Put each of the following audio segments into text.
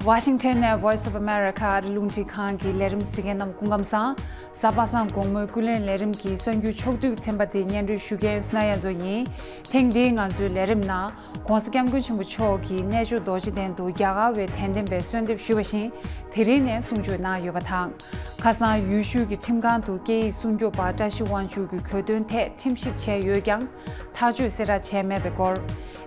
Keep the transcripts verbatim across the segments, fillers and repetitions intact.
ཝ་ཤིང་ཊོན་ནས་Voice of America ཨ་རི་རླུང་འཕྲིན་ཁང་གི་ལས་རིམ་གཟིགས་མཁན་རྣམས་སྐུ་ཁམས་བཟང་། གཟའ་པ་སངས་དགོང་མོའི་ཀུན་གླེང་ལས་རིམ་གྱི་གསར་འགྱུར་ཕྱོགས་བསྡུས་ཚན་པ་དེ་སྙན་སྒྲོན་ཞུ་མཁན་སྣ་ཡ་མཚོ་ཡིན། ཐེངས་འདིའི་ང་ཚོའི་ལས་རིམ་ནང་༸གོང་ས་༸སྐྱབས་མགོན་ཆེན་པོ་མཆོག་གིས་གནས་མཆོག་རྡོ་རྗེ་གདན་དུ་རྒྱ་གར་བའི་དད་ལྡན་པའི་གསོལ་འདེབས་ཞུས་པ་བཞིན་དེ་རིང་ནས་གསུང་ཆོས་གནང་ཡོད་པ་དང་། ཁ་སང་ཡུལ་ཤུལ་གྱི་ཁྲིམས་ཁང་དུ་སྐད་ཡིག་སྲུང་སྐྱོབ་པ་བཀྲ་ཤིས་དབང་ཕྱུག་གི་གྱོད་དོན་ཐད་ཁྲིམས་ཞིབ་བྱས་ཡོད་ཀྱང་། ཐག་གཅོད་གསལ་བསྒྲགས་བྱས་མེད་པའི་སྐོར།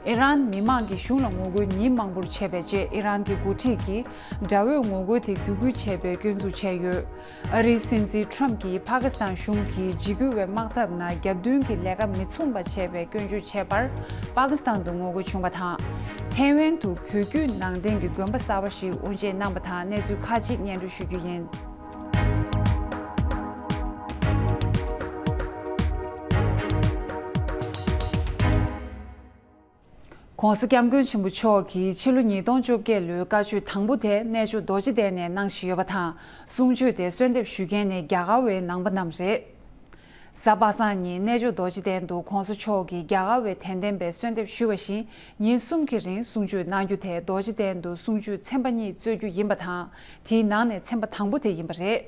ཨི་རན་མི་མང་གིས་གཞུང་ལ་ངོ་རྒོལ་ཉིན་མང་པོར་བྱས་པའི་རྗེས་ཨི་རན་གྱི་འགོ་ཁྲིད་ཀྱིས་དགྲ་བོས་ངོ་རྒོལ་དེ་བརྒྱུད་སྐུལ་བྱས་པའི་སྐྱོན་འཛུགས་བྱས་ཡོད། ཨ་རིའི་སྲིད་འཛིན་ཁྲོམ་གྱིས་ཕ་ཀི་སི་ཐན་གཞུང་གིས་འཇིགས་སྐུལ་བའི་དམག་འཐབ་ནང་རྒྱབ་མདུན་གྱི་ལས་ཀ་མི་མཚུངས་པ་བྱས་པའི་སྐྱོན་བརྗོད་བྱས་པར་པ་ཀི་སི་ཐན་དུ་ངོ་རྒོལ་བྱུང་བ་དང་། ཐེ་ཝན་དུ་བོད་བརྒྱུད་ནང་བསྟན་གྱི་དགོན་པ་གསར་པ་ཞིག་དབུ་འབྱེད་གནང་བ་དང་གནས་ཚུལ་ཁག་ཅིག་སྙན་སྒྲོན་ཞུ་རྒྱུ་ཡིན། ༸གོང་ས་༸སྐྱབས་མགོན་ཆེན་པོ་མཆོག་གིས་ཕྱི་ལོ་ཉིས་སྟོང་བཅོ་བརྒྱད་ལོའི་བཀའ་ཆོས་དང་པོ་དེ་གནས་མཆོག་རྡོ་རྗེ་གདན་ནས་གནང་བཞིན་ཡོད་པ་དང་། གསུང་ཆོས་དེ་གསོལ་འདེབས་ཞུ་མཁན་ནི་རྒྱ་གར་བའི་ནང་པ་རྣམས་རེད། གཟའ་པ་སངས་ཉིན་གནས་མཆོག་རྡོ་རྗེ་གདན་དུ་༸གོང་ས་མཆོག་གིས་རྒྱ་གར་བའི་དད་ལྡན་པའི་གསོལ་འདེབས་ཞུས་པ་བཞིན་ཉིན་གསུམ་གྱི་རིང་གསུང་ཆོས་གནང་རྒྱུ་དེ་རྡོ་རྗེ་གདན་དུ་གསུང་ཆོས་ཚན་པ་གཉིས་སྩོལ་རྒྱུ་ཡིན་པ་དང་། དེའི་ནང་ནས་ཚན་པ་དང་པོ་དེ་ཡིན་པ་རེད།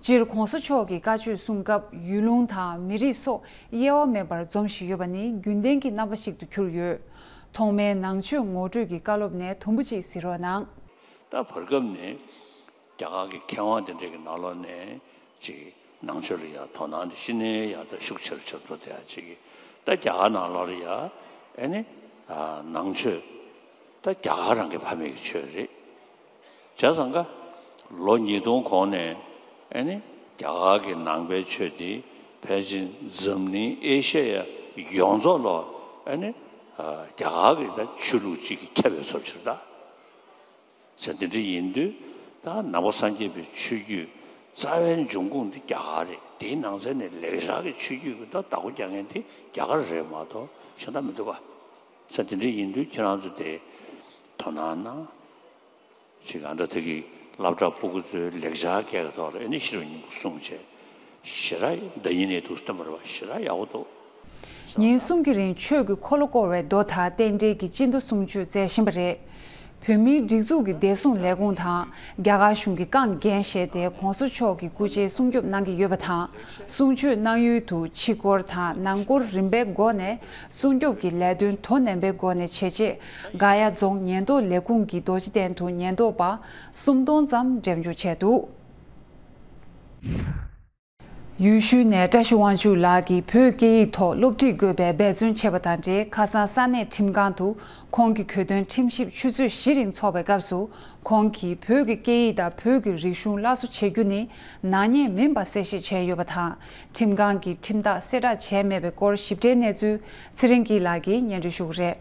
སྤྱིར་༸གོང་ས་མཆོག་གི་བཀའ་ཆོས་གསུང་སྐབས་ཡུལ་ལུང་དང་མི་རིགས་སོགས་དབྱེ་བ་མེད་པར་འཛོམས་བཞིན་ཡོད་པ་ནི་རྒྱུན་ལྡན་གྱི་རྣམ་པ་ཞིག་ཏུ་གྱུར་ཡོད། ཐོག་མའི་ནང་ཆོས་ངོ་སྤྲོད་ཀྱི་བཀའ་སློབ་ནས་དུམ་བུ་གཅིག་གཟིགས་རོགས་གནང་། ད་བར་སྐབས་ནས་རྒྱ་གར་གྱི་མཁས་དབང་དེ་འདྲ་གི་ནང་ལོགས་ནས་ཅིག་ནང་ཆོས་ལ་ཡང་དོ་སྣང་དེ་ཤི་ནས་ཡང་ད་ཤུགས་ཆེ་རུ་ཆེ་རུ་འགྲོ་དེ་ཡང་ཅིག་ད་རྒྱ་གར་ནང་ལོགས་ལ་ཡང་ཨེ་ནི་ནང་ཆོས་ད་རྒྱ་གར་རང་གི་ཕ་མེས་ཀྱི་ཆོས་རེད། བྱས་ཙང་ཀ་ལོ་ཉིས་སྟོང་གོང་ནས་ཨེ་ནི་རྒྱ་གར་གྱི་ནང་པའི་ཆོས་དེ་ཕལ་ཆེར་འཛམ་གླིང་ཨེ་ཤ་ཡ་ཡོངས་རྫོགས་ལ་ཨེ་ནི་རྒྱ་གར་གྱི་ད་ཆོས་ལུགས་གཅིག་གིས་ཁྱབ་པའི་བཟོ་ཕྱིར་ད། ཟེར་དེ་འདྲ་ཡིན་དུས་ད་ནང་པ་སངས་རྒྱས་པའི་ཆོས་བརྒྱུད་རྩ་བའི་འབྱུང་ཁུངས་འདི་རྒྱ་གར་རེད། དེའི་ནང་ཚན་ནས་ལེགས་སྦྱར་གྱི་ཆོས་བརྒྱུད་ཀྱི་ད་བདག་པོ་རྒྱག་མཁན་དེ་རྒྱ་གར་རེད་མ་གཏོགས་གཞན་དག་མི་འདུག་ག་ཟེར་དེ་འདྲ་ཡིན་དུས་ཁྱེད་རང་ཚོ་དེ་དོ་སྣང་གནང་། ཅིག་ཨ་འདྲ་དེ་གི་སློབ་གྲྭ་སྤུ་གུ་ཚོའི་ལེགས་སྦྱར་སྐད་ཀྱི་ཐོག་ལ་ཨེ་ནི་ཤེས་རབ་སྙིང་པོ་གསུངས་བྱས། ཞེ་དྲག་འདི་ཡིན་ནས་འདུག་སྟོན་པ་རེད་བ། ཞེ་དྲག་ཡག་པོ་འདུག་ཉིན་གསུམ་གྱི་རིང་ཆོས་ཀྱི་འཁོར་ལོ་བསྐོར་བའི་མདོ་དང་རྟེན་འབྲེལ་གྱི་སྤྱི་མདོ་གསུང་ཆོས་སྩལ་བཞིན་པ་རེད། བོད་མིའི་སྒྲིག་འཛུགས་ཀྱི་བདེ་སྲུང་ལས་ཁུངས་དང་རྒྱ་གར་གཞུང་གི་རྐང་འགན་བཞེས་ཏེ་༸གོང་ས་མཆོག་གི་སྐུ་ཕྱྭའི་སྲུང་སྐྱོབ་གནང་གི་ཡོད་པ་དང་། གསུང་ཆོས་གནང་ཡུལ་དུ་ཕྱི་སྐོར་དང་ནང་སྐོར་རིམ་པའི་སྒོ་ནས་སྲུང་སྐྱོབ་ཀྱི་ལས་དོན་དོ་ནན་པའི་སྒོ་ནས་བྱེད་ཆེད་དགའ་ཡ་རྫོང་ཉེན་རྟོག་ལས་ཁུངས་ཀྱི་རྡོ་རྗེ་གདན་དུ་ཉེན་རྟོག་པ་སུམ་སྟོང་ཙམ་འགྲེམས་འཇོག་བྱས་འདུག་ཡུལ་ཤུལ་ནས་བཀྲ་ཤིས་དབང་ཕྱུག་ལགས་ཀྱིས་བོད་སྐད་ཡིག་ཐོག་སློབ་ཁྲིད་དགོས་པའི་འབད་བརྩོན་བྱས་པ་དང་འབྲེལ། ཁ་སང་ས་གནས་ཁྲིམས་ཁང་དུ་ཁོང་གི་གྱོད་དོན་ཁྲིམས་ཞིབ་ཆུ་ཚོད་བཞི་རིང་འཚོགས་པའི་སྐབས་སུ། ཁོང་གིས་བོད་ཀྱི་སྐད་ཡིག་དང་བོད་ཀྱི་རིག་གཞུང་སླར་གསོ་བྱེད་རྒྱུ་ནི་ནག་ཉེས་མིན་པ་གསལ་བཤད་བྱས་ཡོད་པ་དང་། ཁྲིམས་ཁང་གིས་ཁྲིམས་ཐག་གསལ་བསྒྲགས་བྱས་མེད་པའི་སྐོར་ཞིབ་ཕྲའི་གནས་ཚུལ་ཚེ་རིང་སྐྱིད་ལགས་ཀྱིས་སྙན་སྒྲོན་ཞུ་གི་རེད།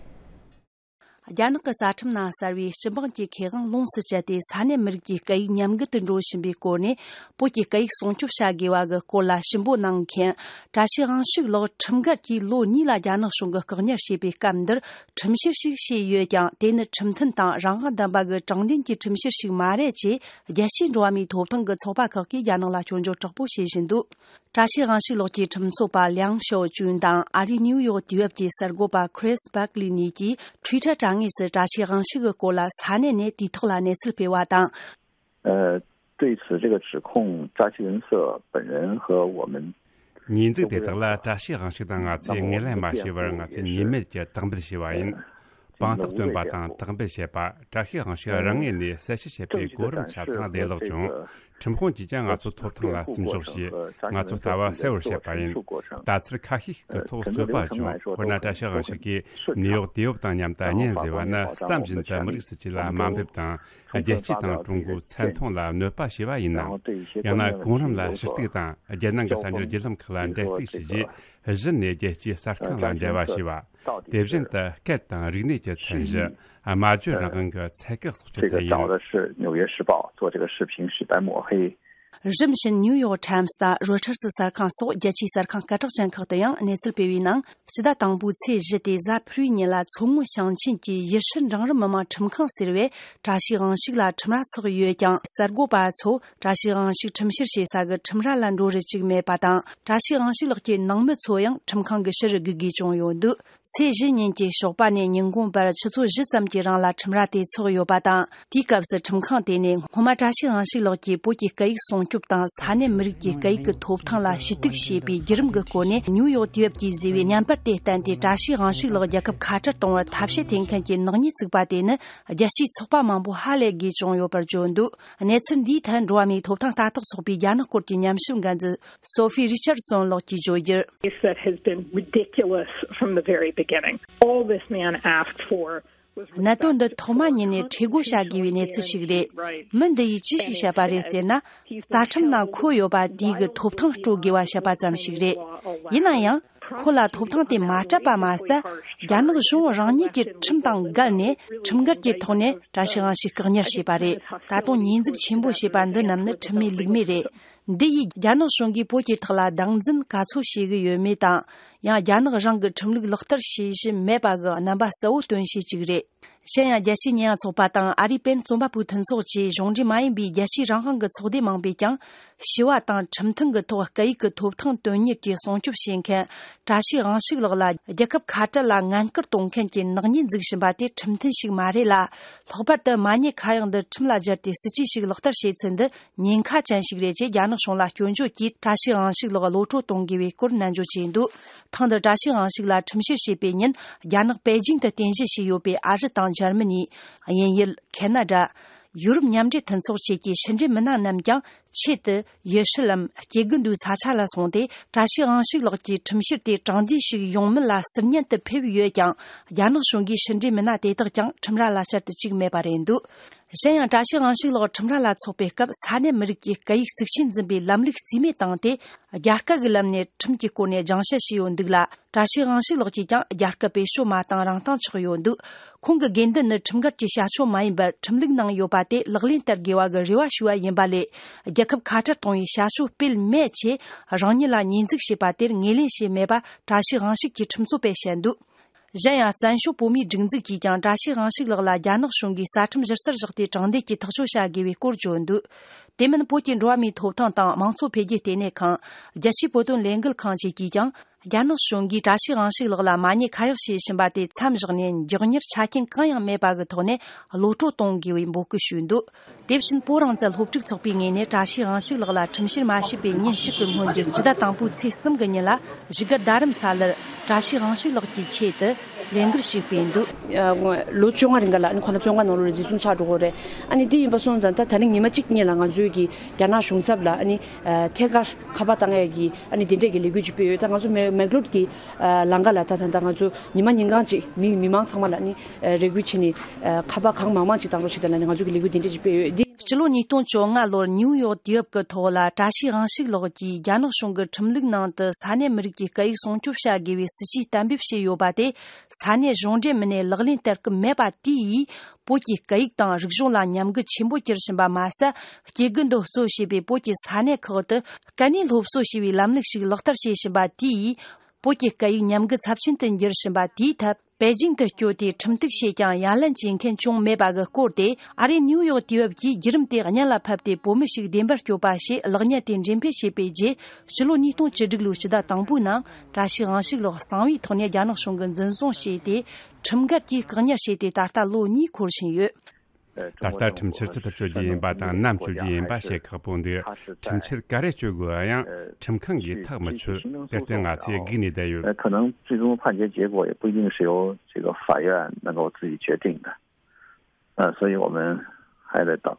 རྒྱ་ནག་གི་རྩ་ཁྲིམས་ནང་གསལ་བའི་སྤྱི་འབངས་ཀྱི་ཁེ་དབང་ལོངས་སུ་སྤྱད་དེ་ས་གནས་མི་རིགས་ཀྱི་སྐད་ཡིག་ཉམས་རྒུད་དུ་འགྲོ་བཞིན་པའི་སྐོར་ནས། བོད་ཀྱི་སྐད་ཡིག་སྲུང་སྐྱོབ་བྱ་དགོས་པ་གི་སྐོར་ལ་ཞུ་འབོད་གནང་མཁན་བཀྲ་ཤིས་དབང་ཕྱུག་ལགས་ཁྲིམས་འགལ་གྱིས་ལོ་གཉིས་ལ་རྒྱ་ནག་གཞུང་གིས་བཀག་ཉར་བྱས་པའི་སྐབས་འདིར་ཁྲིམས་བཤེར་ཞིག་བྱས་ཡོད་ཀྱང་། དེ་ནི་ཁྲིམས་མཐུན་དང་རང་དབང་ལྡན་པ་གི་དྲང་བདེན་གྱི་ཁྲིམས་བཤེར་ཞིག་མ་རེད་ཅེས། རྒྱལ་སྤྱིའི་འགྲོ་བ་མིའི་ཐོབ་ཐང་གི་ཚོགས་པ་ཁག་གིས་རྒྱ་ནག་ལ་སྐྱོན་བརྗོད་དྲག་པོ་བྱེད་བཞིན་འདུག་བཀྲ་ཤིས་དབང་ཕྱུག་ལགས་ཀྱི་ཁྲིམས་རྩོད་པ་ལིའང་ཞའོ་ཅུན་དང་ཨ་རིའི་ནིའུ་ཡོག་དུས་བབ་ཀྱི་གསར་འགོད་པ་Chris Bagley་གཉིས་ཀྱིས་Twitter་དྲ་ངོས་སུ་བཀྲ་ཤིས་དབང་ཕྱུག་གི་སྐོར་ལ་ས་གནས་ནས་དུས་ཐོག་ལ་གནས་ཚུལ་སྤེལ་བ་དང་། 呃，对此这个指控，扎西仁策本人和我们 ཉེས་འཛུགས་དེ་དག་ལ་བཀྲ་ཤིས་དབང་ཕྱུག་དང་ང་ཚོས་ངོས་ལེན་མ་བྱས་པར། ང་ཚོས་ཉེས་མེད་ཀྱི་དག་འབུལ་ཞུས་པ་ཡིན། དཔང་རྟགས་སྟོན་པ་དང་དག་འབུལ་བྱེད་པ། བཀྲ་ཤིས་དབང་ཕྱུག་རང་ངོས་ནས་གསལ་བཤད་བྱས་པའི་གོ་རིམ་ཆ་ཚང་བདེ་ཀློག་བྱུང་། ཁྲིམས་དཔོན་གྱིས་ཀྱང་ང་ཚོའི་ཐོབ་ཐང་ལ་བརྩི་འཇོག་བྱས། ང་ཚོའི་ལྟ་བ་གསལ་བོར་བཤད་པ་ཡིན། ལྟ་ཚུལ་ཁ་ཤས་ཤིག་གི་ཐོག་རྩོད་པ་བྱུང་། དཔེར་ན་བཀྲ་ཤིས་དབང་ཕྱུག་གིས་ནིའུ་ཡོག་དུས་བབ་དང་མཉམ་དུ་བརྙན་བཟོས་པ་ནི་བསམ་བཞིན་དུ་མི་རིགས་སུ་གཅིག་ལ་དམའ་འབེབས་དང་། རྒྱལ་སྤྱི་དང་ཀྲུང་གོའི་མཚན་མཐོང་ལ་གནོད་པ་བྱས་པ་ཡིན་ནམ། ཡང་ན་གོང་རིམ་ལ་ཞུ་གཏུག་དང་། རྒྱལ་ནང་གི་གསར་འགྱུར་བརྒྱུད་ལམ་ཁག་ལ་འགྲེལ་བརྡ་ཞུས་རྗེས། གཞི་ནས་རྒྱལ་སྤྱིའི་གསར་ཁང་ལ་འབྲེལ་བ་བྱས་པ། དེ་བཞིན་དུ་སྐད་དང་རིག་གནས་ཀྱི་མཚན་གཞི། སྨྲ་བརྗོད་རང་དབང་གི་ཚད་བཀག་སོགས་ཀྱི་ཐད་ཡིན། 这个早的是《纽约时报》做这个视频洗白抹黑。 རིམ་བཞིན་ནིའུ་ཡོག་ཊའིམ་སི་དང་རོའི་ཊར་སི་གསར་ཁང་སོགས་རྒྱལ་སྤྱིའི་གསར་ཁང་སྐད་གྲགས་ཅན་ཁག་ཏུ་ཡང་གནས་ཚུལ་སྤེལ་བའི་ནང་། སྤྱི་ཟླ་དང་པོའི་ཚེས་བཞི་སྟེ་གཟའ་ཕུར་བུའི་ཉིན་ལ་མཚོ་སྔོན་ཞིང་ཆེན་གྱི་ཡུལ་ཤུལ་འབྲིང་རིམ་མི་དམངས་ཁྲིམས་ཁང་ཟེར་བས་བཀྲ་ཤིས་དབང་ཕྱུག་ལ་ཁྲིམས་ར་འཚོགས་ཡོད་ཀྱང་། གསར་འགོད་པ་ཚོ་བཀྲ་ཤིས་དབང་ཕྱུག་ཁྲིམས་བཤེར་བྱེད་ས་གི་ཁྲིམས་ར་ལ་འགྲོ་རུ་བཅུག་མེད་པ་དང་། བཀྲ་ཤིས་དབང་ཕྱུག་ལགས་ཀྱི་ནང་མི་ཚོ་ཡང་ཁྲིམས་ཁང་གི་ཕྱིར་སྒུག་དགོས་བྱུང་ཡོད་འདུག་ཚེས་བཞི་ཉིན་གྱི་ཞོགས་པ་ནས་ཉིན་གུང་བར་ཆུ་ཚོད་བཞི་ཙམ་གྱི་རིང་ལ་ཁྲིམས་ར་དེ་འཚོགས་ཡོད་པ་དང་། དེའི་སྐབས་སུ་ཁྲིམས་ཁང་དེ་ནས་སྔོན་མ་བཀྲ་ཤིས་དབང་ཕྱུག་ལགས་ཀྱིས་བོད་ཀྱི་སྐད་ཡིག་སྲུང་སྐྱོབ་དང་ས་གནས་མི་རིགས་ཀྱི་སྐད་ཡིག་གི་ཐོབ་ཐང་ལ་ཞུ་གཏུག་བྱས་པའི་བརྒྱུད་རིམ་གྱི་སྐོར་ནས། ནིའུ་ཡོག་དུས་བབ་ཀྱིས་བཟོས་པའི་བརྙན་པར་དེ་བསྟན་ཏེ། བཀྲ་ཤིས་དབང་ཕྱུག་ལགས་རྒྱལ་ཁབ་ཁ་བྲལ་གཏོང་བར་ཐབས་ཤེས་འཐེན་མཁན་གྱི་ནག་ཉེས་བཙུགས་པ་དེ་ནི། རྒྱལ་སྤྱིའི་ཚོགས་པ་མང་པོ་ཧ་ལས་དགོས་བྱུང་ཡོད་པར་བརྗོད་འདུག་གནས་ཚུལ་འདིའི་ཐད་འགྲོ་བ་མིའི་ཐོབ་ཐང་ལྟ་རྟོག་ཚོགས་པའི་རྒྱ་ནག་སྐོར་གྱི་ཉམས་ཞིབ་འགན་འཛིན་སོ་ཧྥི་རི་ཆར་སོན་ལགས་ཀྱིས་བརྗོད་རྒྱུར། Case that has been ridiculous from the very beginning. All this man asked for was གནད་དོན་འདི་ཐོག་མ་ཉིད་ནས་འཁྲི་སྒོ་བྱ་དགོས་པའི་གནས་ཚུལ་ཞིག་རེད། མི་འདི་ཡིས་ཅི་ཞིག་བཤད་པ་རེད་ཟེར་ན། རྩ་ཁྲིམས་ནང་འཁོད་ཡོད་པ་དེའི་གི་ཐོབ་ཐང་སྤྲོད་དགོས་པ་བཤད་པ་ཙམ་ཞིག་རེད། ཡིན་ན་ཡང་། ཁོ་ལ་ཐོབ་ཐང་དེ་མ་སྤྲད་པ་མ་ཟད། རྒྱ་ནག་གཞུང་རང་ཉིད་ཀྱི་ཁྲིམས་དང་འགལ་ནས་ཁྲིམས་འགལ་གྱི་ཐོག་ནས་བཀྲ་ཤིས་དབང་ཕྱུག་བཀག་ཉར་བྱས་པ་རེད། ད་དུང་ཉེས་འཛུགས་ཆེན་པོ་བྱས་པ་འདི་རྣམས་ནི་ཁྲིམས་མེད་ལུགས་མེད་རེད། འདི་ཡིས་རྒྱ་ནག་གཞུང་གིས་བོད་ཀྱི་ཐོག་ལ་སྡང་འཛིན་ག་ཚོད་བྱེད་གི་ཡོད་མེད་དང་། ཡང་རྒྱ་ནག་རང་གི་ཁྲིམས་ལུགས་ལག་བསྟར་བྱེད་བཞིན་མེད་པ་གི་རྣམ་པ་གསལ་བོ་སྟོན་བྱེད་ཅིག་རེད། གཞན་ཡང་། རྒྱལ་སྤྱིའི་ཉེས་ཡངས་ཚོགས་པ་དང་ཨ་རིའི་པེན་རྩོམ་པ་པོའི་མཐུན་ཚོགས་བཅས་གཞུང་འབྲེལ་མ་ཡིན་པའི་རྒྱལ་སྤྱིའི་རང་དབང་གི་ཚོགས་སྡེ་མང་པོས་ཀྱང་། ཞི་བ་དང་ཁྲིམས་མཐུན་གྱི་ཐོག་སྐད་ཡིག་གི་ཐོབ་ཐང་དོན་གཉེར་གྱི་སྲུང་སྐྱོབ་བྱེད་མཁན་བཀྲ་ཤིས་དབང་ཕྱུག་ལགས་ལ། རྒྱལ་ཁབ་ཁ་བྲལ་ལ་ངན་སྐུལ་གཏོང་མཁན་གྱི་ནག་ཉེས་འཛུགས་བཞིན་པ་དེ་ཁྲིམས་མཐུན་ཞིག་མ་རེད་ལ། ལྷག་པར་དུ་མ་ཉེས་ཁ་གཡོག་འདི་ཁྲིམས་ལ་སྦྱར་ཏེ་སྲིད་ཇུས་ཤིག་ལག་བསྟར་བྱེད་ཚུལ་འདི། ཉེན་ཁ་ཅན་ཞིག་རེད་ཅེས་རྒྱ་ནག་གཞུང་ལ་སྐྱོན་བརྗོད་ཀྱིས་བཀྲ་ཤིས་དབང་ཕྱུག་ལགས་གློད་བཀྲོལ་གཏོང་དགོས་པའི་སྐོར་ནན་བརྗོད་བྱས་འདུག་ཐེངས་འདིར་བཀྲ་ཤིས་དབང་ཕྱུག་ལ་ཁྲིམས་བཤེར་བྱས་པའི་ཉིན། རྒྱ་ནག་པེ་ཅིང་དུ་རྟེན་གཞི་བྱས་ཡོད་པའི་ཨ་རི་དང་འཇར་མ་ནི། དབྱིན་ཡུལ། ཁེ་ན་ཌ། ཡུ་རོབ་མཉམ་འབྲེལ་མཐུན་ཚོགས་བཅས་ཀྱི་ཕྱི་འབྲེལ་མི་སྣ་རྣམས་ཀྱང་ཆེད་དུ་ཡུལ་ཤུལ་ལམ། སྐྱེ་རྒུ་མདོའི་ས་ཆ་ལ་སོང་སྟེ། བཀྲ་ཤིས་དབང་ཕྱུག་ལགས་ཀྱི་ཁྲིམས་བཤེར་དེ་དྲང་བདེན་ཞིག་ཡོང་མིན་ལ་ཟུར་ཉན་དུ་ཕེབས་ཡོད་ཀྱང་། རྒྱ་ནག་གཞུང་གིས་ཕྱི་འབྲེལ་མི་སྣ་དེ་དག་ཀྱང་ཁྲིམས་ར་ལ་བསྐྱར་དུ་བཅུག་མེད་པ་རེད་འདུག་གཞན་ཡང་། བཀྲ་ཤིས་དབང་ཕྱུག་ལགས་ཁྲིམས་ར་ལ་འཚོགས་པའི་སྐབས། ས་གནས་མི་རིགས་ཀྱི་སྐད་ཡིག་གཙིགས་ཆེན་འཛིན་པའི་ལམ་ལུགས་རྩིས་མེད་བཏང་སྟེ། རྒྱ་སྐད་ཀྱི་ལམ་ནས་ཁྲིམས་ཀྱི་སྐོར་ནས་སྦྱང་བཤད་བྱས་ཡོད་འདུག་ལ། བཀྲ་ཤིས་དབང་ཕྱུག་ལགས་ཀྱིས་ཀྱང་རྒྱ་སྐད་བེད་སྤྱོད་མ་བཏང་རང་བཏང་ཆགས་ཡོད་འདུག་ཁོང་གི་དགོས་འདུན་ནི། ཁྲིམས་འགལ་གྱི་བྱ་སྤྱོད་མ་ཡིན་པར། ཁྲིམས་ལུགས་ནང་ཡོད་པ་དེ་ལག་ལེན་བསྟར་དགོས་པ་གི་རེ་བ་ཞུ་བ་ཡིན་པ་ལས། རྒྱལ་ཁབ་ཁ་བྲལ་གཏོང་བའི་བྱ་སྤྱོད་སྤེལ་མེད་ཆེད། རང་ཉིད་ལ་ཉེས་འཛུགས་བྱས་པ་དེར་ངོས་ལེན་བྱས་མེད་པ། བཀྲ་ཤིས་དབང་ཕྱུག་གིས་ཁྲིམས་རྩོད་པས་བཤད་འདུག་གཞན་ཡང་། བཙན་བྱོལ་བོད་མིའི་སྒྲིག་འཛུགས་ཀྱིས་ཀྱང་། བཀྲ་ཤིས་དབང་ཕྱུག་ལགས་ལ་རྒྱ་ནག་གཞུང་གིས་རྩ་ཁྲིམས་གཞི་རྩར་བཞག་སྟེ། དྲང་བདེན་གྱི་ཐག་གཅོད་བྱ་དགོས་པའི་སྐོར་བརྗོད་འདུག་དེ་མིན། བོད་ཀྱི་འགྲོ་བ་མིའི་ཐོབ་ཐང་དང་། མང་གཙོ་འཕེལ་རྒྱས་ལྟེ་གནས་ཁང་། རྒྱལ་སྤྱིའི་བོད་དོན་ལས་འགུལ་ཁང་བཅས་ཀྱིས་ཀྱང་། རྒྱ་ནག་གཞུང་གིས་བཀྲ་ཤིས་དབང་ཕྱུག་ལགས་ལ་མ་ཉེས་ཁ་གཡོག་བྱེད་བཞིན་པ་དེ་མཚམས་བཞག་ནས། མགྱོགས་མྱུར་ཆ་རྐྱེན་གང་ཡང་མེད་པ་གི་ཐོག་ནས་གློད་བཀྲོལ་གཏོང་དགོས་པའི་འབོད་སྐུལ་ཞུས་འདུག་དེ་བཞིན། བོད་རང་བཙན་སློབ་ཕྲུག་ཚོགས་པའི་ངོས་ནས། བཀྲ་ཤིས་དབང་ཕྱུག་ལགས་ལ་ཁྲིམས་བཤེར་མ་བྱས་པའི་ཉིན་གཅིག་གི་སྔོན་གྱི་སྤྱི་ཟླ་དང་པོའི་ཚེས་གསུམ་གྱི་ཉིན་ལ། བཞུགས་སྒར་རྡ་རམ་ས་ལར་བཀྲ་ཤིས་དབང་ཕྱུག་ལགས་ཀྱི་ཆེད་དུ་ལས་འགུལ་ཞིག་སྤེལ་འདུག་ཨ། ལོ་བཅོ་ལྔ་རིང་ག་ལ་ཨ་ནི་ཁོ་ན་བཙོན་ཁང་ནང་ལོགས་ལ་འཛིན་བཟུང་ཆགས་འགྲོ་གི་རེད། ཨ་ནི་དེ་ཡིན་པ་སོང་ཙང་། ད་ད་རིང་ཉི་མ་གཅིག་སྔོན་ལ་ང་ཚོའི་གི་རྒྱ་ནག་གཞུང་ཚབ་ལ་ཨ་ནི་ཨ་ཐད་ཀར་ཁ་པར་བཏང་ཡས་ཀྱི་ཨ་ནི་དེ་འདྲས་ཀྱི་ལས་འགུལ་ཅིག་སྤེལ་ཡོད། ད་ང་ཚོ་མེག་མེག་ལོར་གྱི་ཨ་ལམ་ཁ་ལ་ད་ད་ད་ང་ཚོ་ཉི་མ་ཉིན་གང་ཅིག་མི་མི་མང་ཚང་མ་ལ་ཨ་ནི་ཨ་རེ་སྐུལ་བྱས་ནས་ཨ་ཁ་པར་གང་མང་མང་ཅིག་བཏང་རོགས་བྱེད་དང་ལབ་ནས་ང་ཚོ་གི་ལས་འགུལ་དེ་འདྲས་ཅིག་སྤེལ་ཡོད། འདི། སྤྱི་ལོ་ཉིས་སྟོང་བཅོ་ལྔ་ལོར་ནིའུ་ཡོག་དུས་བབ་ཀྱི་ཐོག་ལ། བཀྲ་ཤིས་དབང་ཕྱུག་ལགས་ཀྱིས་རྒྱ་ནག་གཞུང་གི་ཁྲིམས་ལུགས་ནང་དུ་ས་གནས་མི་རིགས་ཀྱི་སྐད་ཡིག་སྲུང་སྐྱོབ་བྱ་དགོས་པའི་སྲིད་ཇུས་གཏན་འབེབས་བྱས་ཡོད་པ་དེ། ས་གནས་གཞུང་འབྲེལ་མི་སྣས་ལག་ལེན་བསྟར་གི་མེད་པ་དེ་ཡིས། བོད་ཀྱི་སྐད་ཡིག་དང་རིག་གཞུང་ལ་ཉམས་རྒུད་ཆེན་པོ་གྱུར་བཞིན་པ་མ་ཟད། སྐྱེ་རྒུ་མདོ་གཙོ་བྱས་པའི་བོད་ཀྱི་ས་གནས་ཁག་ཏུ་སྐད་གནས་སློབ་གསོ་ཞེས་པའི་ལམ་ལུགས་ཤིག་ལག་བསྟར་བྱེད་བཞིན་པ་དེ་ཡིས། བོད་ཀྱི་སྐད་ཡིག་ཉམས་རྒུད་ཚབས་ཆེན་དུ་འགྱུར་བཞིན་པ་དེའི་ཐད། པེ་ཅིང་དུ་བསྐྱོད་དེ་ཁྲིམས་གཏུག་བྱས་ཀྱང་ཡ་ལན་བྱེད་མཁན་བྱུང་མེད་པ་གི་སྐོར་དེ། ཨ་རིའི་ནིའུ་ཡོག་དུས་བབ་ཀྱིས་བརྒྱུད་རིམ་དེ་གཉན་ལ་ཕབ་སྟེ། བོད་མི་ཞིག་བདེན་པར་སྐྱོབ་པ་ཞེས་ལེགས་ཉེས་དེ་འགྲེམས་སྤེལ་བྱས་པའི་རྗེས། ཕྱི་ལོ་ཉིས་སྟོང་བཅུ་དྲུག་ལོའི་ཕྱི་ཟླ་དང་པོའི་ནང་། བཀྲ་ཤིས་དབང་ཕྱུག་ལགས་གསང་བའི་ཐོག་ནས་རྒྱ་ནག་གཞུང་གིས་འཛིན་བཟུང་བྱས་ཏེ། ཁྲིམས་འགལ་གྱིས་བཀག་ཉར་བྱས་ཏེ། ད་ལྟ་ལོ་གཉིས་འཁོར་བཞིན་ཡོད། ད་ལྟ་ཁྲིམས་འཆར་ཇི་ལྟར་གཅོད་རྒྱུ་ཡིན་པ་དང་། ནམ་གཅོད་རྒྱུ་ཡིན་པ་བཤད་ཁག་པོ་འདུག་ཁྲིམས་འཆར་ག་རེ་གཅོད་དགོས་པ་ཡང་ཁྲིམས་ཁང་གིས་ཐག་མི་ཆོད། དེར་བརྟེན་ང་ཚོས་སྒུག་ནས་བསྡད་ཡོད། 可能最终判决结果也不一定是由这个法院能够自己决定的，呃，所以我们还在等。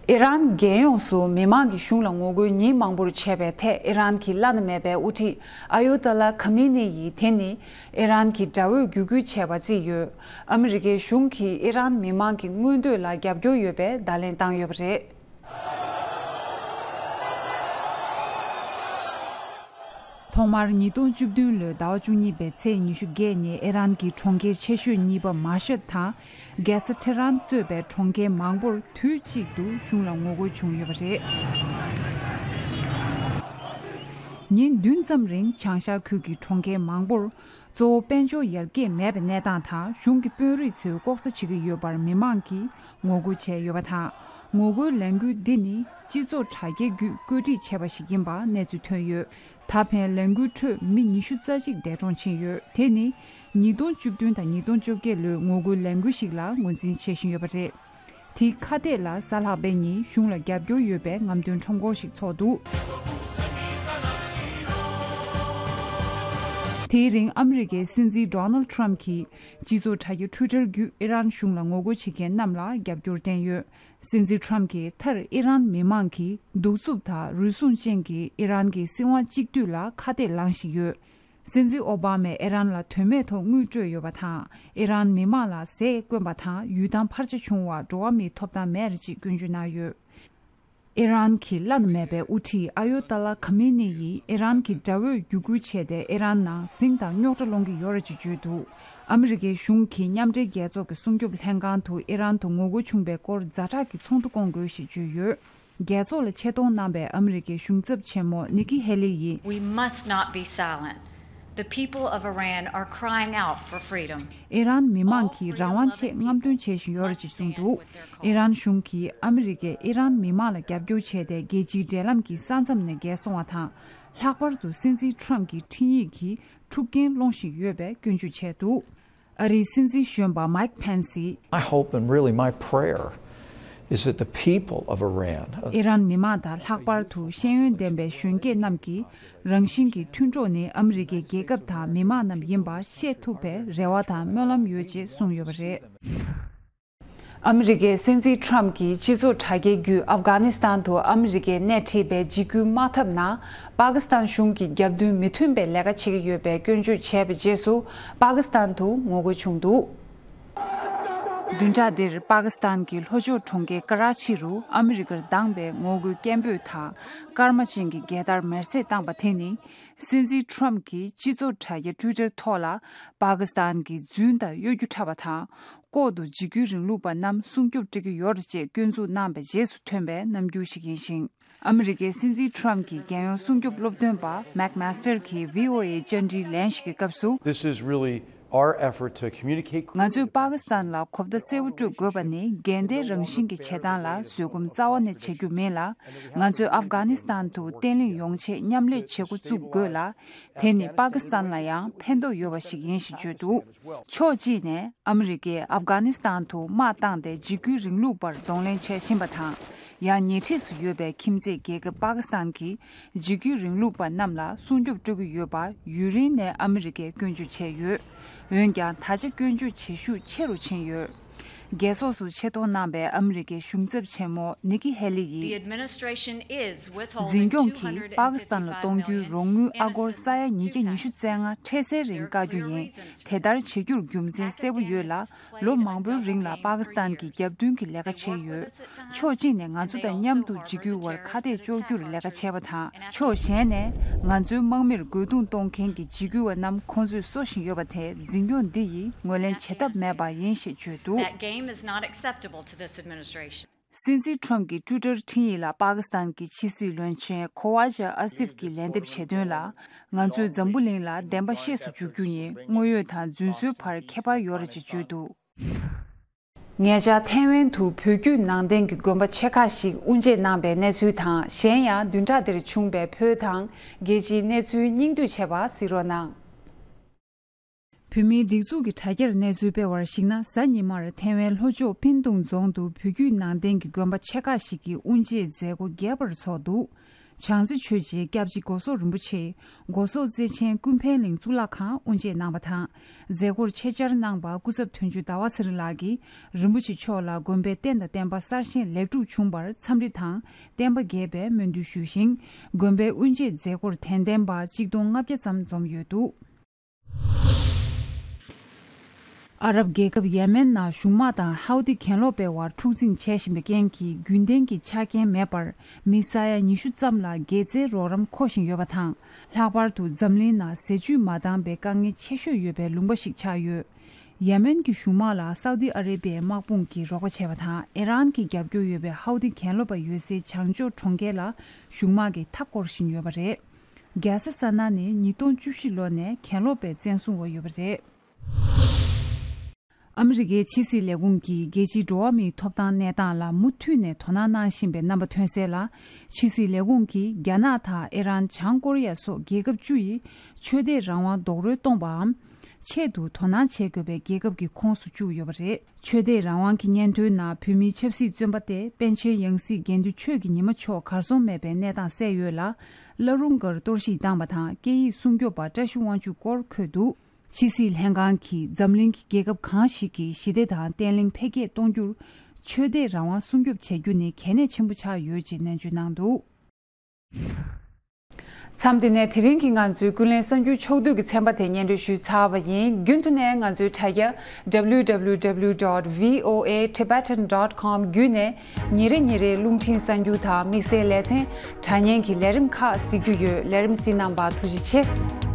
ཨི་རན་རྒྱལ་ཡོངས་སུ་མི་མང་གིས་གཞུང་ལ་ངོ་རྒོལ་ཉིན་མང་པོར་བྱས་པའི་ཐད། ཨི་རན་གྱི་བླ་ན་མེད་པའི་དབུ་ཁྲིད་ཨ་ཡོ་ཏ་ལ་ཁ་མི་ནེ་ཡིས་དེ་ནི་ཨི་རན་གྱི་དགྲ་བོས་བརྒྱུད་སྐུལ་བྱས་པ་བརྩིས་ཡོད། ཨ་མི་རི་ཀའི་གཞུང་གིས་ཨི་རན་མི་མང་གི་མངོན་འདོད་ལ་རྒྱབ་སྐྱོར་ཡོད་པའི་བརྡ་ལན་བཏང་ཡོད་པ་རེད། ཐོག་མར་ཉིས་སྟོང་བཅུ་བདུན་ལོའི་ཟླ་བ་བཅུ་གཉིས་པའི་ཚེས་ཉི་ཤུ་བརྒྱད་ཉིན་ཨི་རན་གྱི་གྲོང་ཁྱེར་ཆེ་ཤོས་གཉིས་པ་མ་ཤད་དང་། རྒྱལ་ས་ཊེ་རན་གཙོས་པའི་གྲོང་ཁྱེར་མང་པོར་དུས་གཅིག་ཏུ་གཞུང་ལ་ངོ་རྒོལ་བྱུང་ཡོད་པ་རེད། ཉིན་བདུན་ཙམ་རིང་བྱང་ཤར་ཁུལ་གྱི་གྲོང་ཁྱེར་མང་པོར་གཙོ་བོ་དཔལ་འབྱོར་ཡར་རྒྱས་མེད་པའི་གནས་སྟངས་དང་། གཞུང་གི་དཔོན་རིགས་ཚོས་ལྐོག་ཟ་བྱེད་ཀྱི་ཡོད་པར་མི་མང་གིས་ངོ་རྒོལ་བྱས་ཡོད་པ་དང་། ངོ་རྒོལ་ལས་འགུལ་འདི་ནི་སྤྱི་ཚོགས་དྲ་རྒྱའི་བརྒྱུད་བཀོད་སྒྲིག་བྱས་པ་ཞིག་ཡིན་པ་གནས་ཚུལ་ཐོན་ཡོད། ད་ཕན་ལས་འགུལ་ཁྲོད་མི་ཉི་ཤུ་རྩ་གཅིག་འདས་གྲོངས་ཕྱིན་ཡོད། དེ་ནི་ཉིས་སྟོང་བཅུ་བདུན་དང་ཉིས་སྟོང་བཅོ་བརྒྱད་ལོའི་ངོ་རྒོལ་ལས་འགུལ་ཞིག་ལ་ངོས་འཛིན་བྱེད་བཞིན་ཡོད་པ་རེད། དེའི་ཁ་གཏད་ལ་གཟའ་ལྷག་པའི་ཉིན་གཞུང་ལ་རྒྱབ་སྐྱོར་ཡོད་པའི་རྔམ་སྟོན་ཁྲོམ་སྐོར་ཞིག་ཚོགས་འདུག་དེའི་རིང་ཨ་མི་རི་ཀའི་སྲིད་འཛིན་ཌོ་ནལ་ཊམ་གྱིས་སྤྱི་ཚོགས་དྲ་རྒྱ་ཊུའི་ཊར་བརྒྱུད་ཨི་རན་གཞུང་ལ་ངོ་རྒོལ་བྱེད་མཁན་རྣམས་ལ་རྒྱབ་སྐྱོར་བསྟན་ཡོད། སྲིད་འཛིན་ཊམ་གྱིས་མཐར་ཨི་རན་མི་མང་གིས་གདུག་རྩུབ་དང་རུལ་སུངས་ཅན་གྱི་ཨི་རན་གྱི་སྲིད་དབང་གཅིག་སྡུད་ལ་ཁ་གཏད་ལངས་བཞིན་ཡོད། སྲིད་འཛིན་ཨོ་བྷ་མས་ཨི་རན་ལ་དོན་མེད་ཐོག་དངུལ་སྤྲོད་ཡོད་པ་དང་། ཨི་རན་མི་མང་ལ་ཟས་བསྐོན་པ་དང་ཡུལ་ཐང་འཕར་ཆ་བྱུང་བར་འགྲོ་བ་མིའི་ཐོབ་ཐང་མེད་ཅེས་སྐྱོན་བརྗོད་གནང་ཡོད། ཨི་རན་གྱི་བླ་ན་མེད་པའི་དབུ་ཁྲིད་ཨ་ཡོ་ཏཱ་ལ་ཁ་མེ་ནེ་ཡིས་ཨི་རན་གྱི་དགྲ་བོས་བརྒྱུད་སྐུལ་བྱས་ཏེ་ཨི་རན་ནང་ཟིང་དང་རྙོག་དྲ་སློང་གི་ཡོད་རེད་ཅེས་བརྗོད་འདུག་ཨ་མི་རི་ཀའི་གཞུང་གིས་མཉམ་འབྲེལ་རྒྱལ་ཚོགས་ཀྱི་སྲུང་སྐྱོབ་ལྷན་ཁང་དུ་ཨི་རན་དུ་ངོ་རྒོལ་བྱུང་བའི་སྐོར་ཛ་དྲག་གི་ཚོགས་འདུ་བསྐོང་དགོས་ཞེས་བརྗོད་ཡོད། རྒྱལ་ཚོགས་ལ་ཆེད་གཏོང་གནང་པའི་ཨ་མི་རི་ཀའི་གཞུང་ཚབ་ཆེན་མོ་ནི་ཀི་ཧེ་ལི་ཡིས། We must not be silent. The people of Iran are crying out for freedom. ཨི་རན་མི་མང་གིས་རང་དབང་ཆེད་རྔམ་སྟོན་བྱེད་བཞིན་ཡོད་རེད་ཅེས་གསུངས་འདུག་ཨི་རན་གཞུང་གིས་ཨ་མི་རི་ཀས་ཨི་རན་མི་མང་ལ་རྒྱབ་སྐྱོར་བྱས་ཏེ་རྒྱལ་སྤྱིའི་འབྲེལ་ལམ་གྱི་ས་མཚམས་ནས་བརྒལ་སོང་བ་དང་། ལྷག་པར་དུ་སྲིད་འཛིན་ཊམ་གྱི་འཕྲིན་ཡིག་གིས་འཁྲུག་རྐྱེན་སློང་བཞིན་ཡོད་པའི་སྐྱོན་བརྗོད་བྱས་འདུག་ཨ་རིའི་སྲིད་འཛིན་གཞོན་པ་མའིག་ཕེན་སིས། My hope and really my prayer is that the people of Iran, uh, ཨི་རན་མི་མང་དང་ལྷག་པར་དུ་ཤེས་ཡོན་ལྡན་པའི་གཞོན་སྐྱེས་རྣམས་ཀྱིས་རང་བཞིན་གྱི་མཐུན་གྲོགས་ནི་ཨ་མི་རི་ཀའི་རྒྱལ་ཁབ་དང་མི་མང་རྣམས་ཡིན་པ་ཤེས་ཐུབ་པའི་རེ་བ་དང་སྨོན་ལམ་ཡོད་ཅེས་གསུངས་ཡོད་པ་རེད། ཨ་མི་རི་ཀའི་སྲིད་འཛིན་ཊམ་གྱིས་སྤྱི་ཚོགས་དྲ་རྒྱའི་བརྒྱུད་ཨབ་གྷ་ནི་སི་ཐན་དུ་ཨ་མི་རི་ཀས་སྣེ་ཁྲིད་པའི་འཇིགས་སྐུལ་དམག་འཐབ་ནང་པ་ཀི་སི་ཐན་གཞུང་གི་རྒྱབ་མདུན་མི་མཐུན་པའི་ལས་ཀ་བྱེད་ཀྱི་ཡོད་པའི་སྐྱོན་བརྗོད་བྱས་པའི་རྗེས་སུ་པ་ཀི་སི་ཐན་དུ་ངོ་རྒོལ་བྱུང་འདུག་བདུན་ཕྲག་འདིར་པ་ཀི་སི་ཐན་གྱི་ལྷོ་ཕྱོགས་གྲོང་ཁྱེར་ཀ་ར་ཆི་རུ་ཨ་མི་རི་ཀར་བཏང་པའི་ངོ་རྒོལ་སྐད་འབོད་དང་སྐར་མ་ཅན་གྱི་རྒྱལ་དར་མེར་སྲེག་བཏང་པ་དེ་ནི། སྲིད་འཛིན་ཊམ་གྱིས་སྤྱི་ཚོགས་དྲ་རྒྱ་ཊུའི་ཊར་ཐོག་ལ་པ་ཀི་སི་ཐན་གྱི་རྫུན་དང་གཡོ་སྒྱུ་འཁྲབ་པ་དང་། ལྐོག་ཏུ་འཇིགས་སྐུལ་རིང་ལུགས་པ་རྣམས་སྲུང་སྐྱོབ་སྤྲད་ཀྱི་ཡོད་རེད་ཅེས་སྐྱོན་འཛུགས་གནང་པའི་རྗེས་སུ་ཐོན་པའི་རྣམ་འགྱུར་ཞིག་ཡིན་ཞིང་། ཨ་མི་རི་ཀའི་སྲིད་འཛིན་ཊམ་གྱི་རྒྱལ་ཡོངས་སྲུང་སྐྱོབ་སློབ་སྟོན་པ་མེག་མེ་སི་ཊར་གྱིས་བྷི་ཨོ་ཨེ་བཅར་འདྲིའི་ལན་ཞིག་གི་སྐབས་སུ། This is really our effort to communicate. ང་ཚོས་པ་ཀི་སི་ཐན་ལ་གོ་བརྡ་གསལ་བོ་སྤྲོད་དགོས་པ་ནི་འགལ་ཟླའི་རང་བཞིན་གྱི་བྱེད་སྟངས་ལ་བཟོད་སྒོམ་རྩ་བ་ནས་བྱེད་རྒྱུ་མིན་ལ། ང་ཚོས་ཨབ་གྷ་ནི་སི་ཐན་དུ་བརྟན་ལྷིང་ཡོང་ཆེད་མཉམ་ལས་བྱེད་འགོ་བཙུགས་དགོས་ལ། དེ་ནི་པ་ཀི་སི་ཐན་ལ་ཡང་ཕན་ཐོགས་ཡོད་པ་ཞིག་ཡིན་ཞེས་བརྗོད་འདུག་ཕྱོགས་གཅིག་ནས་ཨ་མི་རི་ཀས་ཨབ་གྷ་ནི་སི་ཐན་དུ་དམག་བཏང་སྟེ་འཇིགས་སྐུལ་རིང་ལུགས་པར་གདོང་ལེན་བྱེད་བཞིན་པ་དང་། ཡང་ཉེ་འཁྲིས་སུ་ཡོད་པའི་ཁྱིམ་མཚེས་རྒྱལ་ཁབ་པ་ཀི་སི་ཐན་གྱིས་འཇིགས་སྐུལ་རིང་ལུགས་པ་རྣམས་ལ་སྲུང་སྐྱོབ་སྤྲོད་ཀྱི་ཡོད་པ་ཡུན་རིང་ནས་ཨ་མི་རི་ཀས་སྐྱོན་བརྗོད་བྱས་ཡོད། འོན་ཀྱང་ད་ཆ་སྐྱོན་བརྗོད་བྱེད་ཤུགས་ཆེ་རུ་ཕྱིན་ཡོད། རྒྱལ་ཚོགས་སུ་ཆེད་གཏོང་གནང་པའི་ཨ་མི་རི་ཀའི་གཞུང་ཚབ་ཆེན་མོ་ནི་ཀི་ཧེ་ལི་ཡིས། འཛིན་སྐྱོང་གིས་པ་ཀི་སི་ཐན་ལ་གཏོང་རྒྱུའི་རོགས་དངུལ་ཨ་སྒོར་ས་ཡ་ཉིས་བརྒྱ་ཉི་ཤུ་རྩ་ལྔ་འཕྲལ་སེལ་རིང་བཀག་རྒྱུ་ཡིན། དེ་ལྟར་བྱེད་རྒྱུར་རྒྱུ་མཚན་གསལ་པོ་ཡོད་ལ། ལོ་མང་པོའི་རིང་ལ་པ་ཀི་སི་ཐན་གྱི་རྒྱབ་མདུན་གྱི་ལས་ཀ་བྱས་ཡོད། ཕྱོགས་གཅིག་ནས་ང་ཚོ་དང་མཉམ་དུ་འཇིགས་སྐུལ་བར་ཁ་གཏད་གཅོག་རྒྱུར་ལས་ཀ་བྱས་པ་དང་། ཕྱོགས་གཞན་ནས་ང་ཚོའི་དམག་མིར་རྒོལ་རྡུང་གཏོང་མཁན་གྱི་འཇིགས་སྐུལ་བ་རྣམས་ཁོང་ཚོས་གསོ་བཞིན་ཡོད་པ་དེ་འཛིན་སྐྱོང་འདི་ཡིས་ངོས་ལེན་བྱེད་ཐབས་མེད་པ་ཡིན་ཞེས་བརྗོད་འདུག That game is not acceptable to this administration. སྲིད་འཛིན་ཁྲོམ་གྱི་ཊུའི་ཊར་འཕྲིན་ཡིག་ལ་པ་ཀི་སི་ཐན་གྱི་ཕྱི་སྲིད་བློན་ཆེན་ཁོ་ཝ་ཇ་ཨ་སིབ་ཀྱིས་ལན་འདེབས་བྱས་དོན་ལ། ང་ཚོས་འཛམ་བུ་གླིང་ལ་བདེན་པ་ཤེས་སུ་འཇུག་རྒྱུ་ཡིན། དངོས་ཡོད་དང་རྫུན་བཟོའི་བར་ཁྱད་པར་ཡོད་རེད་ཅེས་བརྗོད་འདུག་ཉེ་ཆར་ཐའེ་ཝན་དུ་བོད་བརྒྱུད་ནང་བསྟན་གྱི་དགོན་པ་ཆེ་ཁག་ཞིག་དབུ་འབྱེད་གནང་པའི་གནས་ཚུལ་དང་། གཞན་ཡང་བདུན་ཕྲག་འདིར་བྱུང་པའི་བོད་དང་རྒྱལ་སྤྱིའི་གནས་ཚུལ་སྙིང་བསྡུས་བྱས་པ་གཟིགས་རོགས་གནང་། བོད་མིའི་སྒྲིག་འཛུགས་ཀྱི་དྲ་རྒྱར་གནས་ཚུལ་སྤེལ་བར་གཞིགས་ན། གཟའ་ཉི་མར་ཐའེ་ཝན་ལྷོ་ཕྱོགས་ཕིན་ཏུང་རྫོང་དུ་བོད་བརྒྱུད་ནང་བསྟན་གྱི་དགོན་པ་ཆེ་ཁག་ཞིག་གི་དབུ་འབྱེད་མཛད་སྒོ་རྒྱས་པར་ཚོགས་འདུག་བྱང་རྩེ་ཆོས་རྗེ་སྐྱབས་རྗེ་སྒོ་བཟོ་རིན་པོ་ཆེས་སྒོ་བཟོ་རྩེ་ཆེན་ཀུན་ཕན་གླིང་གཙུག་ལག་ཁང་དབུ་འབྱེད་གནང་བ་དང་། མཛད་སྒོར་ཆེད་བཅར་གནང་པ་སྐུ་ཚབ་དོན་གཅོད་ཟླ་བ་ཚེ་རིང་ལགས་ཀྱིས་རིན་པོ་ཆེ་མཆོག་ལ་དགོན་པའི་རྟེན་དང་བརྟེན་པ་གསར་བཞེངས་ལེགས་གྲུབ་བྱུང་བར་འཚམས་འདྲི་དང་བསྟན་པ་རྒྱས་པའི་སྨོན་འདུན་ཞུས་ཤིང་། དགོན་པའི་དབུ་འབྱེད་མཛད་སྒོར་དད་ལྡན་པ་གཅིག་སྟོང་ལྔ་བརྒྱ་ཙམ་འཛོམས་ཡོད་འདུག་ཨ་རབ་རྒྱལ་ཁབ་ཡེ་མེན་ནང་གཞུང་དམག་དང་ཧའུ་ཏི་གྱེན་ལོག་པའི་བར་འཁྲུག་འཛིང་བྱེད་བཞིན་པའི་རྐྱེན་གྱིས་རྒྱུན་ལྡན་གྱི་ཆ་རྐྱེན་མེད་པར་མི་ས་ཡ་ཉི་ཤུ་ཙམ་ལ་དགེ་རྩའི་རོགས་རམ་མཁོ་བཞིན་ཡོད་པ་དང་། ལྷག་པར་དུ་འཛམ་གླིང་ནང་ཟས་བཅུད་མ་འདང་པའི་དཀའ་ངལ་ཆེ་ཤོས་ཡོད་པའི་ལུང་པ་ཞིག་ཆགས་ཡོད། ཡེ་མེན་གྱི་གཞུང་དམག་ལ་སའུ་ཏི་ཨ་རེ་བྷི་ཡའི་དམག་དཔུང་གིས་རོགས་པ་བྱས་པ་དང་། ཨི་རན་གྱི་རྒྱབ་སྐྱོར་ཡོད་པའི་ཧའུ་ཏི་གྱེན་ལོག་པ་ཡོད་སའི་བྱང་ཕྱོགས་གྲོང་ཁྱེར་ལ་གཞུང་དམག་གིས་མཐའ་བསྐོར་བཞིན་ཡོད་པ་རེད། རྒྱལ་ས་ས་ན་ནི་ཉིས་སྟོང་བཅུ་བཞི་ལོ་ནས་གྱེན་ལོག་པའི་བཙན་བཟུང་འོག་ཡོད་པ་རེད། ཨ་མི་རི་ཀའི་ཕྱི་སྲིད་ལས་ཁུངས་ཀྱིས་རྒྱལ་སྤྱིའི་འགྲོ་བ་མིའི་ཐོབ་ཐང་གནས་སྟངས་ལ་མུ་མཐུད་ནས་དོ་སྣང་གནང་བཞིན་པའི་རྣམ་པ་ཐོན་གསལ་ལ། ཕྱི་སྲིད་ལས་ཁུངས་ཀྱིས་རྒྱ་ནག་དང་ཨི་རན། བྱང་ཀོ་རི་ཡ་སོགས་རྒྱལ་ཁབ་བཅུ་ཡིས་ཆོས་དད་རང་དབང་རྡོག་རོལ་གཏོང་བའམ། ཆེད་དུ་དོ་སྣང་བྱེད་དགོས་པའི་རྒྱལ་ཁབ་ཀྱི་ཁོངས་སུ་བཅུག་ཡོད་པ་རེད། ཆོས་དད་རང་དབང་གི་སྙན་ཐོའི་ནང་བོད་མིའི་ཆབ་སྲིད་བཙོན་པ་སྟེ་པཎ་ཆེན་ཡང་སྲིད་དགེ་འདུན་ཆོས་ཀྱི་ཉི་མ་མཆོག་གར་སོང་མེད་པའི་གནས་སྟངས་གསལ་ཡོད་ལ། བླ་རུང་སྒར་གཏོར་བཤིག་བཏང་བ་དང་སྐད་ཡིག་སྲུང་སྐྱོབ་པ་བཀྲ་ཤིས་དབང་ཕྱུག་སྐོར་འཁོད་འདུག་ཕྱི་སྲིད་ལྷན་ཁང་གིས་འཛམ་གླིང་གི་རྒྱལ་ཁབ་གང་ཞིག་གིས་ཞི་བདེ་དང་བརྟན་ལྷིང་འཕེལ་རྒྱས་གཏོང་རྒྱུར་ཆོས་དད་རང་དབང་སྲུང་སྐྱོབ་བྱ་རྒྱུ་ནི་གལ་གནད་ཆེན་པོ་ཆགས་ཡོད་ཅེས་ནན་བརྗོད་གནང་འདུག་མཚམས་འདི་ནས་དེ་རིང་གི་ང་ཚོའི་ཀུན་གླེང་གསར་འགྱུར་ཕྱོགས་བསྡུས་ཀྱི་ཚན་པ་དེ་སྙན་སྒྲོན་ཞུས་ཚར་བ་ཡིན། རྒྱུན་དུ་ནས་ང་ཚོའི་དྲ་རྒྱ་W W W dot V O A Tibetan dot com བརྒྱུད་ནས་ཉིན་རེ་ཉིན་རེའི་རླུང་འཕྲིན་གསར་འགྱུར་དང་དམིགས་བསལ་ལེ་ཚན་དྲ་བརྙན་གྱི་ལས་རིམ་ཁག་གཟིགས་རྒྱུ་ཡོད། ལས་རིམ་གཟིགས་གནང་བར་ཐུགས་རྗེ་ཆེ།